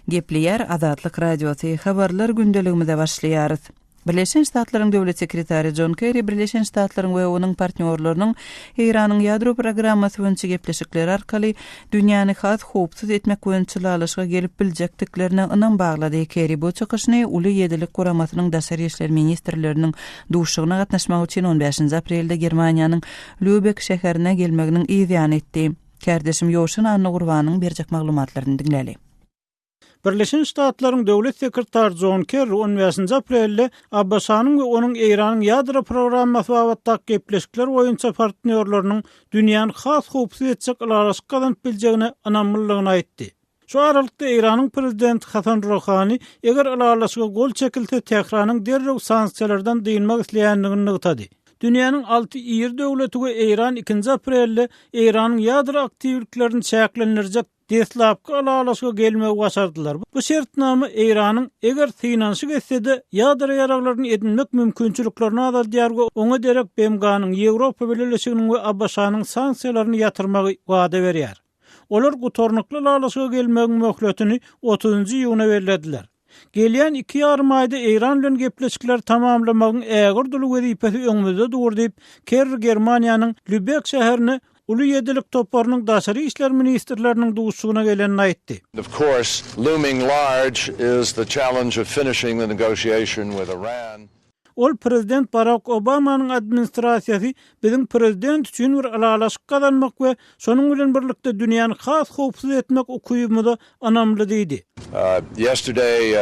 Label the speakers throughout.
Speaker 1: Gepleýär Azatlyk Radiosy, Habarlar gündeligimize başlaýarys. Birleşen Ştatlaryň Döwlet sekretary Jon Kerri Birleşen Ştatlaryň we onuň partnýorlarynyň Eýranyň ýadro programmasy boýunça gepleşikleri arkaly dünýäni has howpsuz etmek boýunça ylalaşyga gelip biljekdiklerine ynam baglady. Kerri bu çykyşyny Uly ýedilik guramasynyň daşary işler ministrleriniň duşuşygyna gatnaşmak üçin on bäşinji aprelde Germaniýanyň Lýubek şäherine gelmeginiň yz ýany etdi. Kärdeşim Ýowşan Annagurbanyň berjek maglumatlaryny diňläli.
Speaker 2: Birleşen Ştatlaryň Döwlet sekretary Jon Kerri on bäşinji aprelde ABŞ-nyň we onuň Eýranyň ýadro programmasy babatdaky gepleşikler boýunça partnýorlarynyň dünýäni has howpsuz etjek ylalaşyk gazanyp biljegine ynamlydygyny aýtdy. Şu aralykda Eýranyň prezidenti Hasan Ruhani eger ylalaşyga gol çekilse Tähranyň derrew sanksiýalardan dynmak isleýändigini nygtady. Dünýäniň alty iri döwleti we Eýran ikinji aprelde Eýranyň ýadro aktiwliklerini çäklendirjek deslapky ylalaşyga gelmegi başardylar. Bu şertnama Eýranyň eger synanyşyk etse-de ýadro ýaraglaryny edinmek mümkinçiliklerini azaldýar we oňa derek BMG-niň, Ýewropa Bileleşiginiň we ABŞ-nyň sanksiýalaryny ýatyrmagy wada berýär. Olar gutarnykly ylalaşyga gelmegiň möhletini otuzynjy iýuna bellediler. Gelýän iki ýarym aýda Eýran bilen gepleşikleri tamamlamagyň ägirt uly wezipesi öňümizde dur diýip, Kerri Germaniýanyň Lýubek şäherine Uly ýedilik toparynyň daşary işler ministrleriniň duşuşygyna gelenini aýtdy.
Speaker 3: Of course, looming large is the challenge of finishing the negotiation with Iran.
Speaker 2: Ol prezident Barak Obamanyň administrasiýasy biziň prezident üçin bir ylalaşyk gazanmak we şonuň bilen birlikde dünýäni has howpsuz etmek ukybymyza ynamly diýdi.
Speaker 3: Yesterday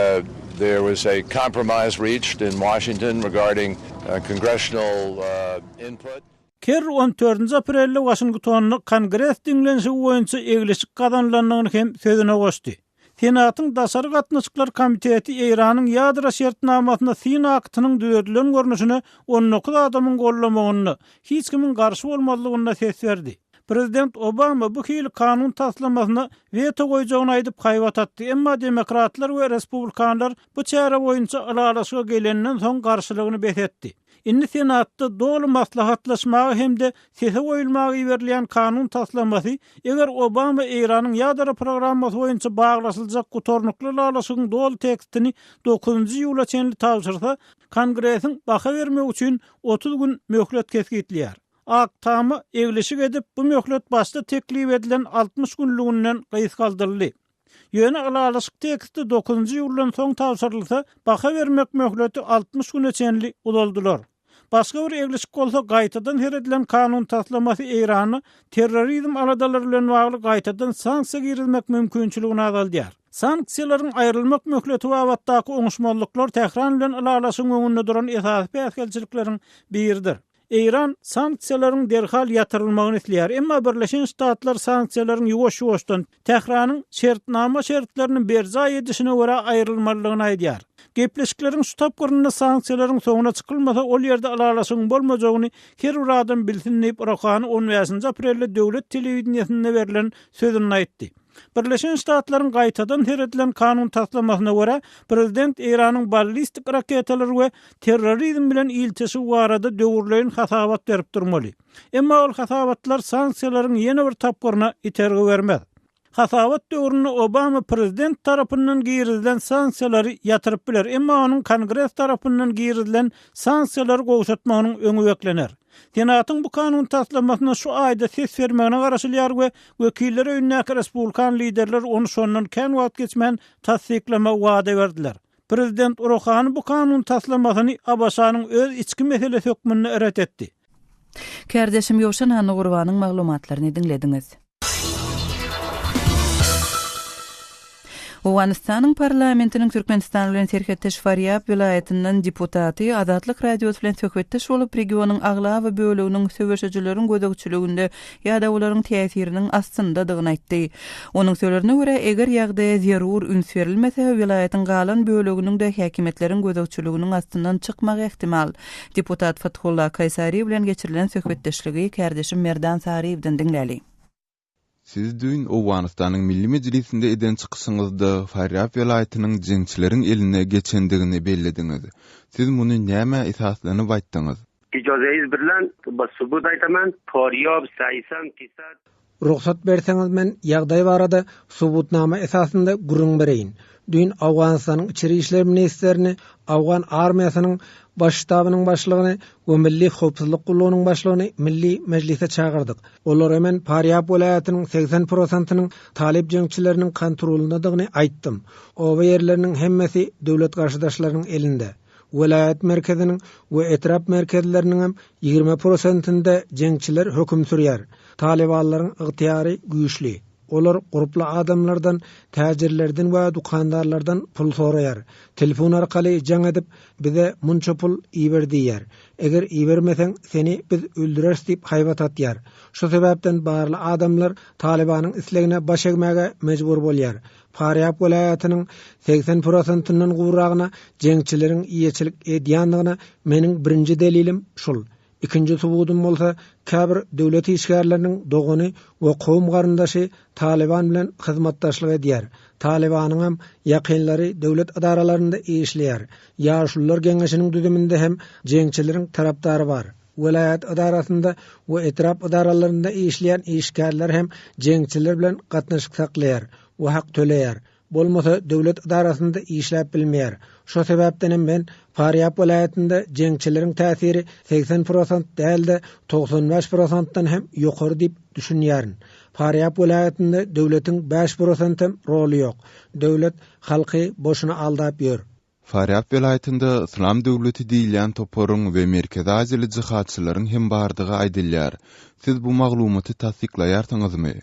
Speaker 3: there was a compromise reached in Washington regarding congressional input.
Speaker 2: Kerri on dördünji aprelde Waşingtonda Kongres diňlenişigi boýunça eglişik gazanylandygyny hem sözüne goşdy. Senatyň Daşary gatnaşyklar komiteti Eýranyň ýadro şertnamasyna syn aktynyň düzedilen görnüşine 19 adamyň gollamagynda, hiç kimiň garşy bolmazlygynda ses berdi. Prezident Obama bu hili kanun taslamasyna weto goýjagyny aýdyp haýbat atdy, emma demokratlar we respublikanlar bu çäre boýunça ylalaşyga gelenden soň garşylygyny bes etdi. Indi Senatda doly maslahatlaşmaga hem-de sese goýulmaga iberilýän kanun taslamasy, eger Obama Eýranyň ýadro programmasy boýunça baglaşyljak gutarnykly ylalaşygyň doly tekstini dokuzynjy iýula çenli tabşyrsa, Kongresiň baha bermegi üçin 30 gün möhlet kesgitleýär. Ak Tama eglişik edip, bu möhlet başda teklip edilen 60 günlüginden gysgaldyldy. Ýöne ylalaşyk teksti dokuzynjy iýuldan soň tabşyrylsa, baha bermek möhleti 60 güne çenli uzaldylar. Başga bir eglişik bolsa, gaýtadan seredilen kanun taslamasy Eýrana terrorizm aladalary bilen bagly gaýtadan sanksiýa girizmek mümkinçiligini azaldýar. Sanksiýalaryň aýrylmak möhleti babatdaky oňuşmazlyklar Tähran bilen ylalaşygyň öňünde duran esasy päsgelçilikleriň biridir. Eýran sanksiýalaryň derhal ýatyrylmagyny isleýär, emma Birleşen Ştatlar sanksiýalaryň ýuwaş-ýuwaşdan, Tähranyň şertnama şertlerini berjaý edişine görä aýrylmalydygyny aýdýar. Gepleşikleriň şu tapgyrynda sanksiýalaryň soňuna çykylmasa, ol ýerde ylalaşygyň bolmajagyny her bir adam bilsin diýip, Rohani on bäşinji aprelde döwlet telewideniýesinde berlen sözünde aýtdy. Birleşen Ştatlaryň gaýtadan seredilen kanun taslamasyna görä, prezident Eýranyň ballistik raketalary we terrorizm bilen ilteşigi barada döwürleýin hasabat berip durmaly. Emma ol hasabatlar sanksiýalaryň ýene bir tapgyryna itergi bermez. Hasabat döwründe Obama prezident tarapyndan girizilen sanksiýalary ýatyryp biler, emma onuň Kongres tarapyndan girizilen sanksiýalary gowşatmagynyň öňi beklener. Senatyň bu kanun taslamasyna şu aýda ses bermegine garaşylýar we Wekiller öýündäki respublikan liderler ony şondan kän wagt geçmän tassyklamagy wada berdiler. Prezident Rohani bu kanun taslamasyny ABŞ-nyň öz içki meselesi hökmünde ret etdi.
Speaker 1: Kärdeşim Ýowşan Annagurbanyň maglumatlaryny diňlediňiz. Owganystanyň parlamentiniň Türkmenistan bilen serhetdeş Farýab welaýatyndan deputaty Azatlyk Radiosy bilen söhbetdeş bolup, regionyň aglaba böleginiň söweşijileriň gözegçiliginde ýa-da olaryň täsiriniň astyndadygyny aýtdy. Onuň sözlerine görä, eger ýagdaýa zerur üns berilmese, welaýatyň galan böleginiň-de häkimiýetleriň gözegçiliginiň astyndan çykmagy ähtimal. Deputat Fathulla Kaýsari bilen geçirilen söhbetdeşligi kärdeşim Merdan Saryýewden diňläli.
Speaker 4: Siz düýn Owganystanyň Milli Mejlisinde eden çykyşyňyzda Farýab welaýatynyň jeňçileriň eline geçendigini bellediňiz. Siz muny nämä esaslanyp aýtdyňyz?
Speaker 5: Ijazeyiz birlen ba subut aýtaman, Farýab segsen fisad.
Speaker 6: Rugsat berseňiz men ýagdaý barada subutnama esasynda gürrüň bereýin. Düýn Owganystanyň içeri işler ministrini, owgan armiýasynyň Baş ştabynyň başlygyny we Milli howpsuzlyk gullugynyň başlygyny Milli Mejlise çagyrdyk. Olara men Farýab welaýatynyň 80 prosentynyň talyp jeňçileriniň kontrolyndadygyny aýtdym. Oba ýerleriniň hemmesi döwlet garşydaşlarynyň elinde. Welaýat merkeziniň we etrap merkezleriniňem 20 prosentinde jeňçiler höküm sürýär. Talybanlaryň ygtyýary güýçli. Olar gurply adamlardan, täjirlerden we dükandarlardan pul soraýar. Telefon arkaly jaň edip, bize munça pul iber diýýär. Eger ibermeseň, seni biz öldüreris diýip haýbat atýar. Şu sebäpden barly adamlar Talybanyň islegine baş egmäge mejbur bolýar. Farýab welaýatynyň 80 prosentinden gowragyna jeňçileriň eýeçilik edýändigine meniň birinji delilim şul. Ikinji subudym bolsa, käbir döwlet işgärleriniň dogany we kowum-garyndaşy Talyban bilen hyzmatdaşlyk edýär. Talybanyňam ýakynlary döwlet edaralarynda işleýär. Ýaşulular geňeşiniň düzüminde hem jeňçileriň tarapdary bar. Welaýat edarasynda we etrap edaralarynda işleýän işgärler hem jeňçiler bilen gatnaşyk saklaýar we hak töleýär. Bolmasa döwlet ydarasynda işläp bilmeýär. Şo sebäpdenem men Farýab welaýatynda jeňçileriň täsiri 80 prosent däl-de, 95 prosentden hem ýokary diýip düşünýärin. Farýab welaýatynda döwletiň bäş prosentem roly ýok. Döwlet halky boşuna aldap ýör.
Speaker 4: Farýab welaýatynda Yslam döwleti diýilýän toparyň we Merkezi Aziýaly jihadçylaryň hem bardygy aýdylýar. Siz bu maglumaty tassyklaýarsyňyzmy?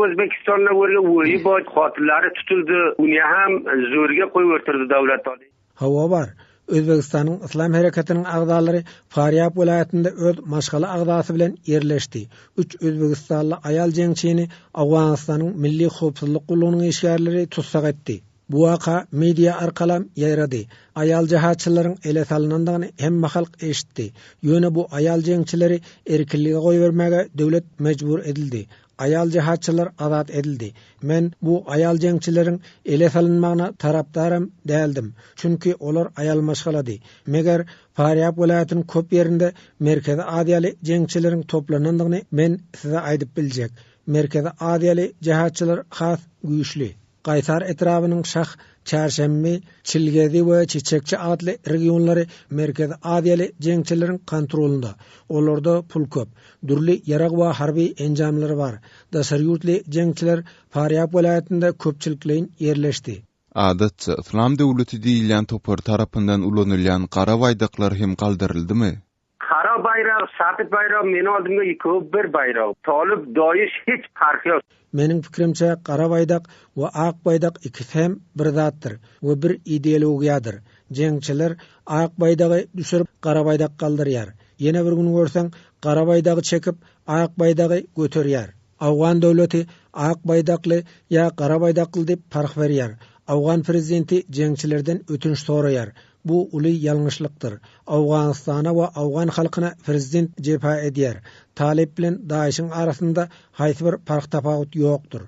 Speaker 5: O'zbekistonda o'rga o'yi bor, xotillari tutildi, uni ham zo'rga qo'yib o'tirdi davlat.
Speaker 6: Hawa bar. Özbegistanyň Yslam hereketiniň agzalary Farýab welaýatynda öz maşgala agzasy bilen ýerleşdi. Üç özbegistanly aýal jeňçini Owganystanyň Milli howpsuzlyk gullugynyň işgärleri tussag etdi. Bu waka media arkalam ýaýrady. Aýal jahatçylaryň ele salynandygyny hemme halk eşitdi. Ýöne bu aýal jeňçileri erkinlige goýbermäge döwlet mejbur edildi. Aýal jahatçylar azat edildi. Men bu aýal jeňçileriň ele salynmagyna tarapdaram däldim. Çünki olar aýal maşgalady. Meger, Farýab welaýatynyň köp ýerinde Merkezi Aziýaly jeňçileriň toplanandygyny men size aýdyp biljek. Merkezi Aziýaly jahatçylar has güýçli. Gaýsar etrabynyň Şah, Çärşenbi, Çilgezi we Çiçekçi atly regionlary Merkezi Aziýaly jeňçileriň kontrolynda. Olarda pul köp. Dürli ýarag we harby enjamlary bar. Daşary ýurtly jeňçiler Farýab welaýatynda köpçülikleýin ýerleşdi.
Speaker 4: Adatça, Yslam döwleti diýilýän topar tarapyndan ulanylýan gara baýdaklar hem galdyryldymy?
Speaker 5: Qara bayroq, sapit bayroq meni oldimga ikkovi bir bayroq. Tolib, Doish hech farqi yo'q.
Speaker 6: Meniň pikirimçe gara baýdak we ak baýdak ikisi hem bir zatdyr we bir ideologiýadyr. Jeňçiler ak baýdagy düşürip gara baýdak galdyrýar. Ýene bir gün görseň gara baýdagy çekip ak baýdagy göterýär. Owgan döwleti ak baýdakly ýa gara baýdakly diýip parh berýär. Owgan prezidenti jeňçilerden ötünç soraýar. Bu uly ýalňyşlykdyr. Owganystana we owgan halkyna prezident jepa edýär. Talyp bilen Daişiň arasynda haýsy bir parh-tapawut ýokdur.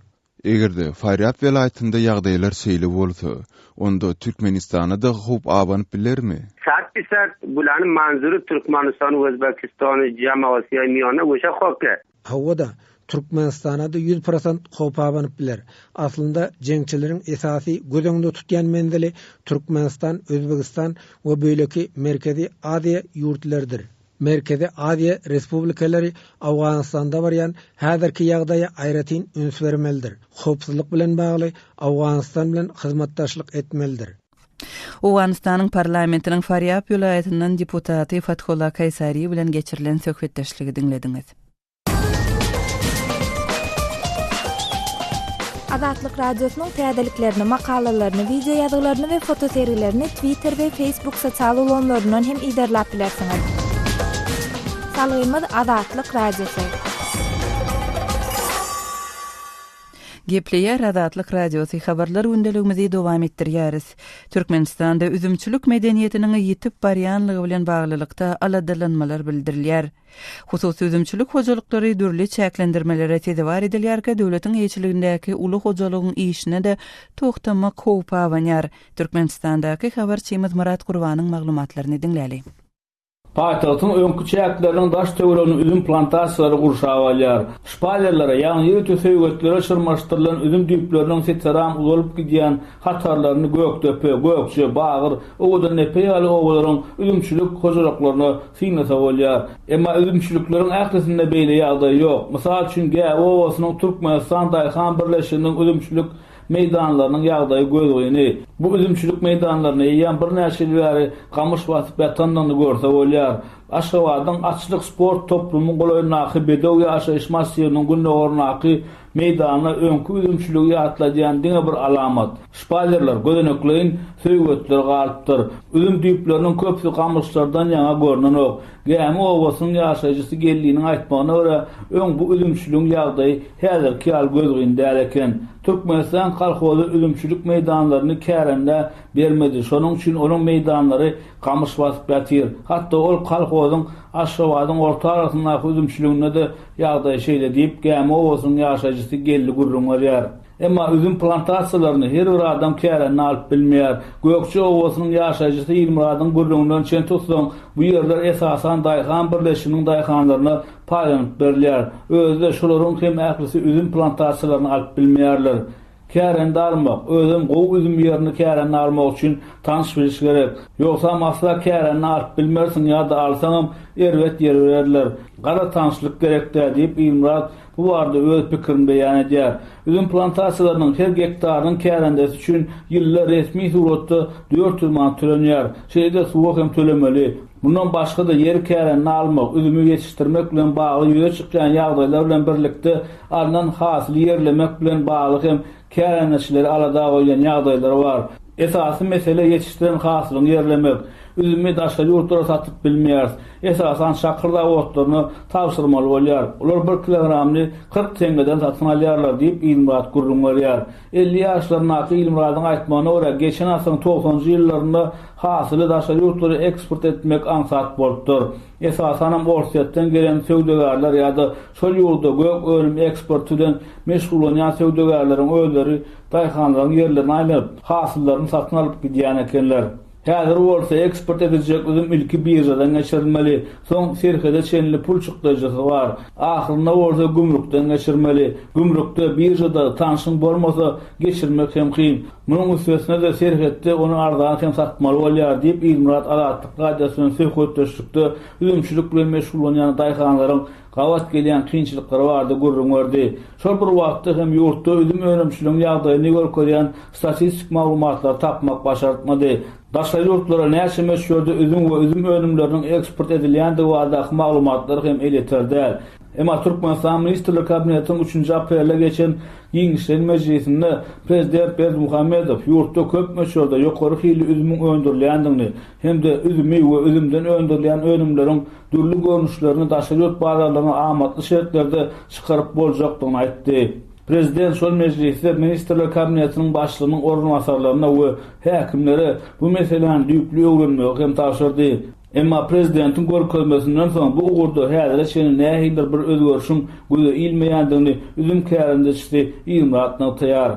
Speaker 4: Eger-de Farýab welaýatynda ýagdaýlar şeýle bolsa, onda Türkmenistana-da howp abanyp bilermi?
Speaker 5: Sat-bi-sat bulani manzuri Türkmenistan, Özbekistan, jami Osiyoy Miyona o'sha xokka.
Speaker 6: Hawa-da, Türkmenistana-da 100% howp abanyp biler. Aslynda, jeňçileriň esasy göz öňünde tutýan menzili Türkmenistan, Özbegistan we beýleki Merkezi Aziýa ýurtlarydyr. Merkezi Aziýa respublikalary Owganystanda barýan häzirki ýagdaýa aýratyn üns bermelidir. Howpsuzlyk bilen bagly Owganystan bilen hyzmatdaşlyk etmelidir.
Speaker 1: Owganystanyň parlamentiniň Farýab welaýatyndan deputaty Fatholla Kaýsari bilen geçirilen söhbetdeşligi diňlediňiz.
Speaker 7: Azatlyk Radiosynyň täzeliklerini, makalalaryny, wideo ýazgylaryny we fotosergilerini Twitter we Facebook sosial ulgamlaryndan hem yzarlap bilersiňiz. Salgymyz Azatlyk Radiosy.
Speaker 1: Gepleýär Azatlyk Radiosy habarlar gündeligimizi dowam etdirýäris. Türkmenistanda üzümçilik medeniýetiniň ýitip barýanlygy bilen baglylykda aladalanmalar bildirilýär. Hususy üzümçilik hojalyklary dürli çäklendirmelere sezewar edilýärkä döwletiň eýeçiligindäki uly hojalygyň işine-de togtamak howpy abanýar. Türkmenistandaky habarçymyz Myrat Gurbanyň maglumatlaryny diňläli.
Speaker 8: Paýtagtyň öňki çäkleriniň daş-töweregini üzüm plantasiýalary gurşap alýar. Şpalerlere, ýagny ýörite söýgetlere çyrmaşdyrylan üzüm düýpleriniň seteran uzalyp gidýän hatarlaryny Gökdepe, Gökje, Bagyr, Owadandepe ýaly obalaryň üzümçilik hojalyklaryna synlasa bolýar. Emma üzümçilikleriň ählisinde beýle ýagdaý ýok. Mysal üçin, Gäbi obasynyň Türkmenistan daýhan birleşiginiň üzümçilik meýdanlarynyň ýagdaýy gözgyny. Bu üzümçilik meýdanlaryny eýýäm birnäçe ýyl bäri gamyş basyp ýatandygyny görse bolýar. Aşgabadyň Atçylyk sport toplumyň golaýyndaky Bedew ýaşaýyş massiwiniň gündogaryndaky meýdanda öňki üzümçiligi ýatladýan diňe bir alamat, şpalerler, gözenekleýin söýgetler galypdyr. Üzüm düýpleriniň köpüsi gamyşlardan ýaňa görnenok. Gämi obasynyň ýaşaýjysy Geldiniň aýtmagyna görä, öň bu üzümçiligiň ýagdaýy häzirki ýaly gözgyny däl eken. Türkmenistan kolhozy üzümçilik meýdanlaryny kärendä bermedi, şonuň üçin onuň meýdanlary gamyş basyp ýatyr. Hatda ol kolhozyň Aşgabadyň orta arasyndaky üzümçiliginde-de ýagdaý şeýle diýip, Gämi obasynyň ýaşaýjysy Geldi gürrüň berýär. Emma üzüm plantasiýalaryny her bir adam kärendä alyp bilmeýär. Gökje obasynyň ýaşaýjysy Ilmyradyň gürrüňinden çen tutsaň, bu ýerler esasan daýhan birleşiginiň daýhanlaryna paýlanyp berilýär. Özi-de şolaryň hem ählisi üzüm plantasiýalaryny alyp bilmeýärler. Kärendä almak, özem gowy üzüm ýerini kärendä almak üçin tanyş-biliş gerek. Ýogsam asla kärendä alyp bilmersiň ýa-da alsaňam erbet ýer bererler. Gara tanyşlyk gerek-dä diýip, Ilmyrat Bu barada öz pikirini beýan edýär. Üzüm plantasiýalarynyň her gektarynyň kärendesi üçin ýylda resmi suratda 400 manat tölenýär. Şeýle-de suwa hem tölemeli. Mundan başga-da ýeri kärendä almak, üzümi ýetişdirmek bilen bagly ýüze çykýan ýagdaýlar bilen birlikde alnan hasyly ýerlemek bilen bagly hem kärendeçileri alada goýýan ýagdaýlar bar. Esasy mesele ýetişdiren hasylyňy ýerlemek. Üzümi daşary ýurtlara satyp bilmeýäris. Esasan şakyr zawodlaryna tabşyrmaly bolýar. Olar bir kilogramyny 40 teňňeden satyn alýarlar diýip, Ilmyrat gürrüň berýär. 50 ýaşlaryndaky Ilmyradyň aýtmagyna görä, geçen asyryň togsanjy ýyllarynda hasyly daşary ýurtlara eksport etmek aňsat bolupdyr. Esasanam Orsýetden gelen söwdagärler ýa-da şol ýurda gök önüm eksporty bilen meşgullanýan söwdagärleriň özleri daýhanlaryň ýerlerine aýlanyp, hasyllaryny satyn alyp gidýän ekenler. Häzir bolsa eksport ediljek üzüm ilki biržadan geçirilmeli, soň serhede çenli pul çykdajysy bar. Ahyrynda bolsa gümrükden geçirmeli. Gümrükde, biržada tanşyň bolmasa, geçirmek hem kyn. Munuň üstesine-de serhetde ony arzan hem satmaly bolýar diýip, Ilmyrat Azatlyk Radiosy bilen söhbetdeşlikde üzümçilik bilen meşgullanýan daýhanlaryň gabat gelýän kynçylyklary barada gürrüň berdi. Şol bir wagtda hem ýurtda üzüm önümçiligiň ýagdaýyny görkezýän statistik maglumatlary tapmak başartmady. Daşary ýurtlara näçe möçberde üzüm we üzüm önümleriniň eksport edilýändigi baradaky maglumatlar hem elýeter däl. Emma Türkmenistan Ministrler Kabinetiniň üçünji aprelde geçen giňişleýin mejlisinde prezident Berdimuhamedow ýurtda köp möçberde ýokary hilli üzümiň öndürilýändigini hem-de üzümi we üzümden öndürilýän önümleriň dürli görnüşlerini daşary ýurt bazarlaryna amatly şertlerde çykaryp boljakdygyny aýtdy. Prezident şol mejlisde Ministrler Kabinetiniň Başlygynyň orunbasarlaryna we häkimlere bu meseläni düýpli öwrenmegi hem tabşyrdy. Emma prezidentiň görkezmesinden soň bu ugurda häzire çenli nähilidir bir özgerişiň göze ilmeýändigini üzüm kärendeçisi Ilmyrat nygtaýar.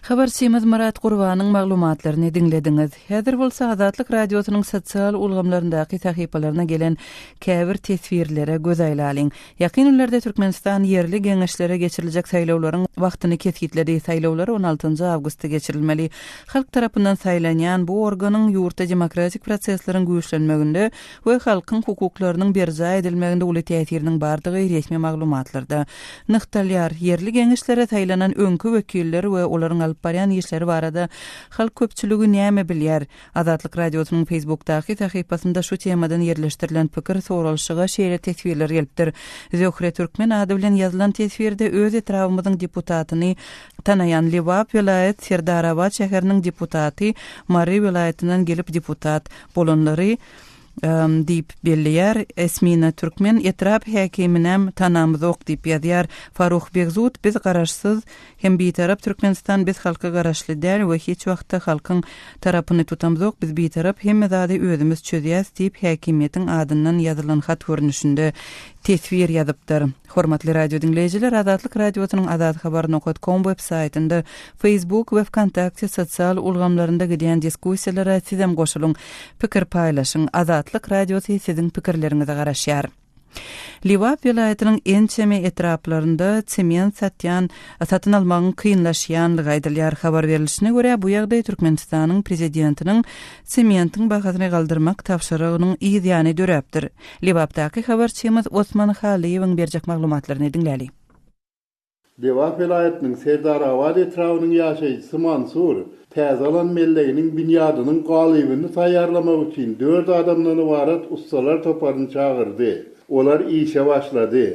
Speaker 1: Habarçymyz Myrat Gurbanyň maglumatlaryny diňlediňiz. Häzir bolsa Azatlyk Radiosynyň sosial ulgamlaryndaky sahypalaryna gelen käbir teswirlere göz aýlalyň. Ýakyn günlerde Türkmenistan ýerli geňeşlere geçiriljek saýlawlaryň wagtyny kesgitledi. Saýlawlar on altynjy awgustda geçirilmeli. Halk tarapyndan saýlanýan bu organyň ýurtda demokratik prosesleriň güýçlenmeginde we halkyň hukuklarynyň berjaý edilmeginde uly täsiriniň bardygy resmi maglumatlarda nygtalýar. Ýerli geňeşlere saýlanan öňki wekiller we olaryň alyp barýan işleri barada halk köpçüligi näme bilýär? Azatlyk Radiosynyň Facebookdaky sahypasynda şu temadan ýerleşdirilen pikir soralyşyga şeýle teswirler gelipdir, Zöhre Türkmen ady bilen ýazylan teswirde öz etrabymyzyň deputatyny tanaýan Lebap welaýat Serdarabat şäheriniň deputaty Mary welaýatyndan gelip deputat bolanlary diýip belleýär. Esmina Türkmen etrap häkiminem tanamyzok diýip ýazýar. Faruh Begzut biz garaşsyz Hem Bitarap Türkmenistan biz halka garaşly däl we hiç wagtda halkyň tarapyny tutamzok biz bitarap hemme zady özümiz çözýäs diýip häkimiýetiň adyndan ýazylan hat görnüşinde. teswir ýazypdyr. Hormatly radio diňleýjiler, Azatlyk Radiosynyň azathabar nokat kom web saýtynda, Facebook we Wkontakte sosial ulgamlarynda gidýän diskussiýalara sizem goşulyň, pikir paýlaşyň. Azatlyk Radiosy siziň pikirleriňize garaşýar. Lebap welaýatynyň ençeme etraplarynda sement satýan satyn almagyň kynlaşýanlygy aýdylýar. Habar berlişine görä, bu ýagdaý Türkmenistanyň Prezidentiniň sementiň bahasyny galdyrmak tabşyrygynyň yz ýany döräpdir. Lebapdaky habarçymyz Osman Hallyýewiň berjek maglumatlaryny diňläli.
Speaker 9: Lebap welaýatynyň Serdarabat etrabynyň ýaşaýjysy Mansur täze alan melleginiň binýadynyň galybyny taýýarlamak üçin dört adamdan ybarat ussalar toparyny çagyrdy. Olar işe başlady.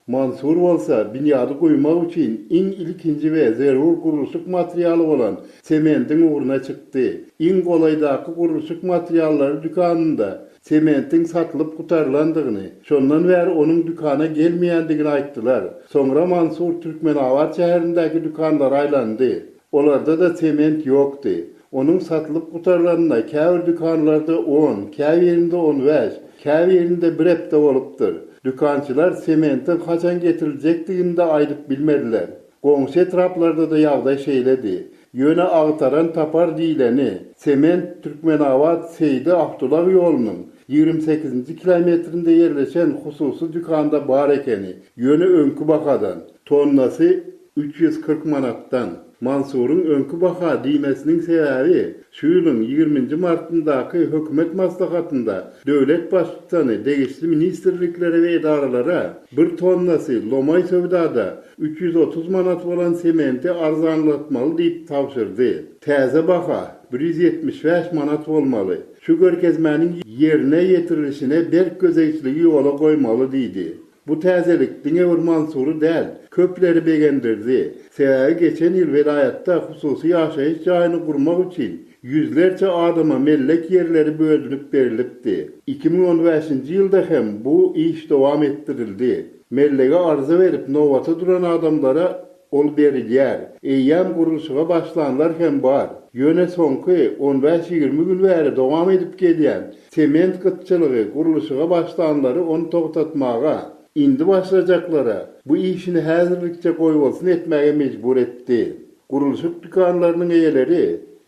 Speaker 9: Mansur bolsa binýady guýmak üçin iň ilkinji we zerur gurluşyk materialy bolan sementiň ugruna çykdy. Iň golaýdaky gurluşyk materiallary dükanynda Sementiň satylyp gutarylandygyny, şondan bäri onuň dükana gelmeýändigini aýtdylar. Soňra Mansur Türkmenabat şäherindäki dükanlara aýlandy. Olarda-da sement ýokdy. Onuň satylyp gutarylanyna käbir dükanlarda on, käbirinde on bäş, käbirinde bir hepde bolupdyr. Dükançylar sementiň haçan getiriljekdigini-de aýdyp bilmediler. Goňşy etraplarda-da ýagdaý şeýledi. Ýöne agtaran tapar diýleni, sement Türkmenabat Seýdi awtoulag ýolunyň 28-nji kilometrinde ýerleşen hususy dükanda bar ekeni, ýöne öňki bahadan, tonnasy 340 manatdan. Mansuryň öňki baha diýmesiniň sebäbi, şu ýylyň ýigriminji martyndaky hökümet maslahatynda döwlet Baştutany degişli ministrliklere we edaralara bir tonnasy lomaý söwdada 330 manat bolan sementi arzanlatmaly diýip tabşyrdy. Täze baha 175 manat bolmaly. Şu görkezmäniň ýerine ýetirilişine berk gözegçiligi ýola goýmaly diýdi. Bu täzelik diňe bir Mansury däl, köpleri begendirdi. Sebäbi geçen ýyl welaýatda hususy ýaşaýyş jaýyny gurmak üçin ýüzlerçe adama mellek ýerleri bölünip berlipdi. 2015-nji ýylda hem bu iş dowam etdirildi. Mellege arza berip nobata duran adamlara ol berilýär. Eýýäm gurluşyga başlanlar hem bar. Ýöne soňky on bäş-ýigrimi gün bäri dowam edip gelýän sement gytçylygy gurluşyga başlanlary ony togtatmaga, indi başlajaklara bu işini häzirlikçe goýbolsun etmäge mejbur etdi. Gurluşyk dükanlarynyň eýeleri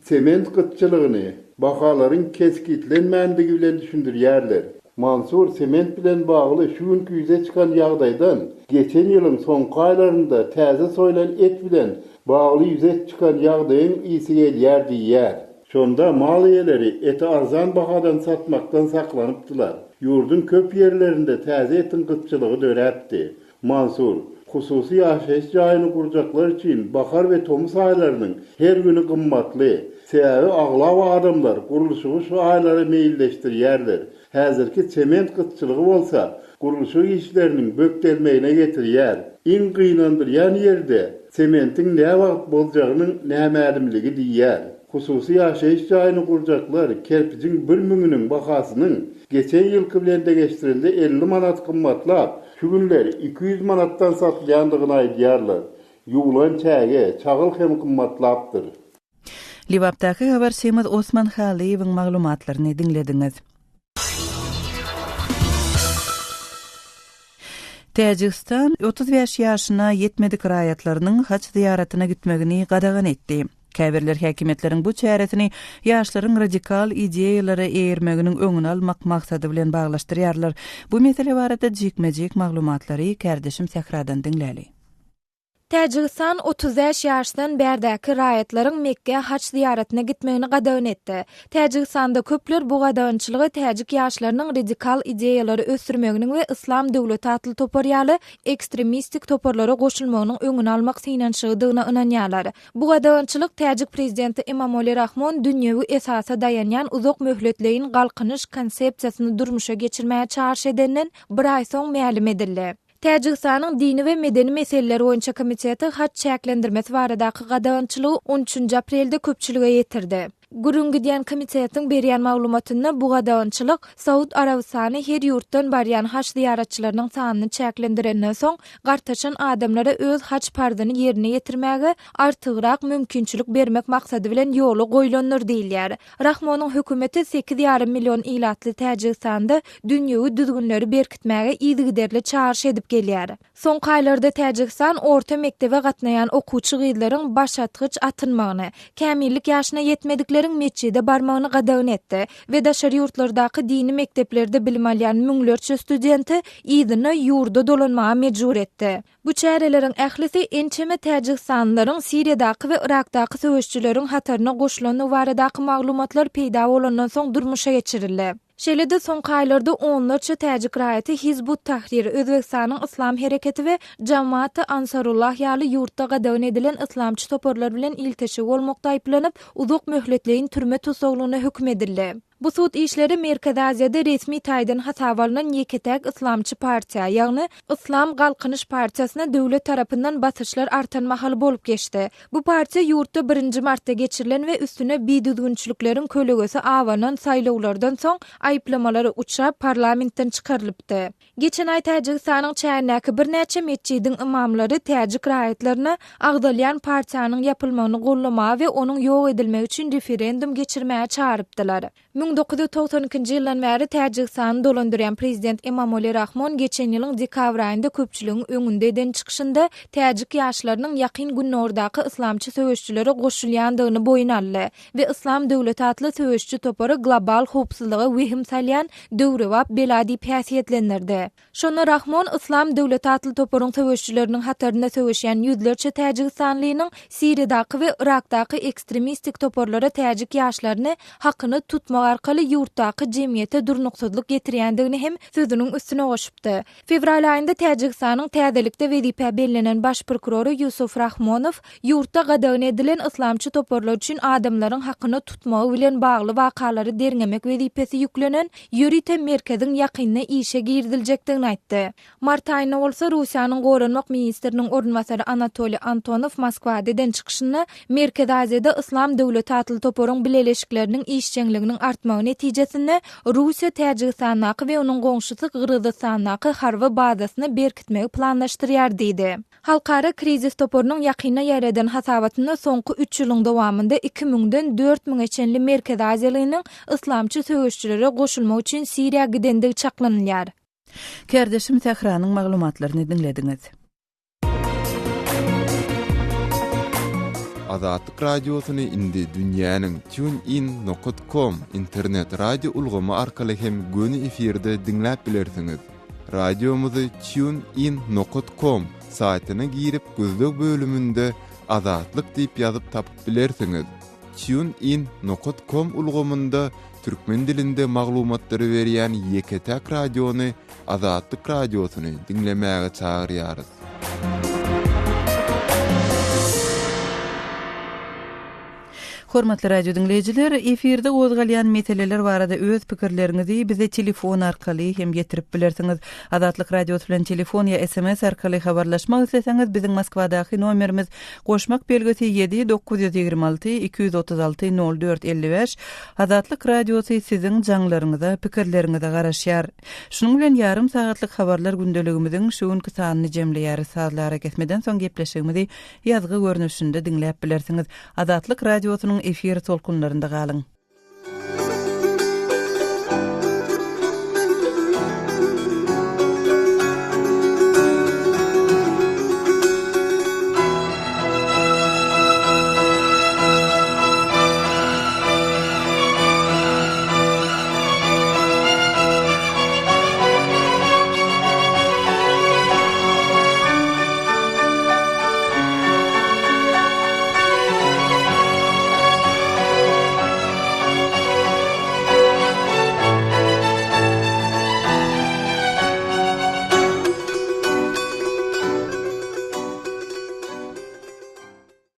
Speaker 9: sement gytçylygyny bahalaryň kesgitlenmändigi bilen düşündirýärler. Mansur sement bilen bagly şu günki ýüze çykan ýagdaýdan geçen ýylyň soňky aýlarynda täze soýlan et bilen bagly ýüze çykan ýagdaýyň ysy gelýär diýýär. Şonda mal eýeleri eti arzan bahadan satmakdan saklanypdylar. Ýurduň köp ýerlerinde täze etiň gytçylygy döräpdi. Mansur, hususy ýaşaýyş jaýyny gurjaklar üçin bahar we tomus aýlarynyň her güni gymmatly. Sebäbi aglaba adamlar gurluşygy şu aýlara meýilleşdirýärler. Häzirki sement gytçylygy bolsa gurluşyk işleriniň bökdelmegine getirýär. Iň gynandyrýan ýeri-de sementiň näwagt boljagynyň nämälimligi diýýär. Hususy ýaşaýyş jaýyny gurjaklar kerpijiň bir müňüniň bahasynyň geçen ýylky bilen deňeşdirende 50 manat gymmatlap, Şu günler 200 manatdan satylýandygyny aýdýarlar. Ýuwlan çäge, çagyl hem gymmatlapdyr.
Speaker 1: Lebapdaky habarçymyz Osman Halyýewiň maglumatlaryny diňlediňiz. Täjigistan 35 ýaşyna ýetmedik raýatlarynyň haç zyýaratyna gitmegini gadagan etdi. Käbirler häkimiýetleriň bu çäresini ýaşlaryň radikal ideýalara eýermeginiň öňüni almak maksady bilen baglaşdyrýarlar. Bu mesele barada jikme-jik maglumatlary kärdeşim Sähradan diňläli.
Speaker 7: Täjigistan 35 ýaşdan bärdäki raýatlaryň Mekgä haç zyýaratyna gitmegini gadagan etdi. Täjigistanda köpler bu gadagançylygy täjik ýaşlarynyň radikal ideýalary ösdürmeginiň we Yslam döwleti atly topar ýaly ekstremistik toparlara goşulmagynyň öňüni almak synanyşygydygyna ynanýarlar. Bu gadagançylyk täjik prezidenti Emomali Rahmon dünýewi esasa daýanýan uzak möhletleýin galkynyş konsepsiýasyny durmuşa geçirmäge çagyryş edenden bir aý soň mälim edildi. Täjigistanyň Dini we medeni meseleler boýunça komiteti haç çäklendirmesi baradaky gadagançylygy on üçünji aprelde köpçülige ýetirdi. Gürrüň gidýän komitetiň berýän maglumatynda bu gadagançylyk Saud Arabystany her ýurtdan barýan haj zyýaratçylarynyň sanyny çäklendirenden soň, gartaşan adamlara öz haj parzyny ýerine ýetirmäge artygrak mümkinçilik bermek maksady bilen ýola goýlandyr diýilýär. Rahmonyň hökümeti sekiz ýarym million ilatly Täjigistanda dünýewi düzgünleri berkitmäge yzygiderli çagyryş edip gelýär. Soňky aýlarda Täjigistan orta mekdebe gatnaýan okuwçy gyzlaryň başatgyç atynmagyny, kämillik ýaşyna ýetmedikleriň metjide barmagyny gadagan etdi we daşary ýurtlardaky dini mekdeplerde bilim alýan müňlerçe studenti yzyna ýurda dolanmaga mejbur etdi. Bu çäreleriň ählisi ençeme täjigistanlylaryň Siriýadaky we Yrakdaky söweşijileriň hataryna goşulandygy baradaky maglumatlar peýda bolandan soň durmuşa geçirildi. Şeýle-de soňky aýlarda onlarça täjik raýaty Hizb ut-Tahrir, Özbegistanyň Yslam hereketi we Jamaat-y Ansarullah ýaly ýurtda gadagan edilen yslamçy toparlar bilen ilteşigi bolmakda aýyplanyp, uzak möhletleýin türme tussaglygyna höküm edildi. Bu sud işleri Merkezi Aziýada resmi taýdan hasaba alnan ýeke-täk yslamçy partiýa, ýagny Yslam Galkynyş partiýasyna döwlet tarapyndan basyşlar artan mahaly bolup geçdi. Bu partiýa ýurtda birinji martda geçirilen we üstüne bidüzgünçilikleriň kölegesi abanan saýlawlardan soň aýyplamalara uçrap parlamentden çykarylypdy. Geçen aý Täjigistanyň çägindäki birnäçe metjidiň ymamlary täjik raýatlaryna agzalýan partiýanyň ýapylmagyny gollamaga we onuň ýok edilmegi üçin referendum geçirmäge çagyrypdylar. 1992-nji ýyldan bäri Täjigistany dolandyrýan prezident Emomali Rahmon geçen ýylyň dekabr aýynda köpçüligiň öňünde eden çykyşynda täjik ýaşlarynyň Ýakyn Gündogardaky yslamçy söweşijilere goşulýandygyny boýun aldy we Yslam döwleti atly söweşiji topary global howpsuzlyga wehim salýan döwrebap bela diýip häsiýetlendirdi. Şonda Rahmon Yslam döwleti atly toparyň söweşijileriniň hatarynda söweşýän ýüzlerçe täjigistanlynyň Siriýadaky we Yrakdaky ekstremistik toparlara täjik ýaşlaryny hakyna tutmak arkaly ýurtdaky jemgyýete durnuksyzlyk getirýändigini hem sözüniň üstüne goşupdy. Fewral aýynda Täjigistanyň täzelikde wezipä bellenen baş prokurory Ýusuf Rahmonow ýurtda gadagan edilen yslamçy toparlar üçin adamlaryň hakyna tutmagy bilen bagly wakalary derňemek wezipesi ýüklenen ýörite merkeziň ýakynda işe giriziljekdigini aýtdy. Mart aýynda bolsa Russiýanyň goranmak ministriniň orunbasary Anatoliý Antonow Moskwada eden çykyşynda Merkezi Aziýada Yslam döwleti atly toparyň bileleşikleriniň işjeňliginiň artmagy netijesinde Russiýa Täjigistandaky we onuň goňşusy Gyrgyzystandaky harby bazasyny berkitmegi planlaşdyrýar diýdi. Halkara krizis toparynyň ýakynda ýaýradan hasabatynda soňky üç ýylyň dowamynda iki müňden dört müňe çenli merkezi aziýalynyň yslamçy söweşijilere goşulmak üçin Siriýa gidendigi çaklanylýar.
Speaker 1: Kärdeşim Sähranyň maglumatlaryny diňlediňiz.
Speaker 4: Azatlyk Radiosyny indi dünýäniň TuneIn nokat com internet radio ulgamy arkaly hem göni efirde diňläp bilersiňiz. Radiomyzy Tune In nokat kom saýtyna girip gözleg bölüminde Azatlyk diýip ýazyp tapyp bilersiňiz. Tune In nokat kom ulgamynda türkmen dilinde maglumatlary berýän ýeke-täk radiony Azatlyk Radiosyny diňlemäge çagyrýarys.
Speaker 1: Hormatly radio diňleýjiler, efirde gozgalýan meseleler barada öz pikirleriňizi bize telefon arkaly hem ýetirip bilersiňiz. Azatlyk Radiosy bilen telefon ýa sms arkaly habarlaşmak isleseňiz, biziň Moskwadaky nomerimiz goşmak belgisi ýedi 926 236 04 55. Azatlyk Radiosy siziň jaňlaryňyza, pikirleriňize garaşýar. Şunuň bilen ýarym sagatlyk habarlar gündeligimiziň şu günki sanyny jemleýäris. Sazly arakesmeden soň gepleşigimizi Ýazgy görnüşinde diňläp bilersiňiz. Azatlyk Radiosynyň efir tolkunlarynda galyň.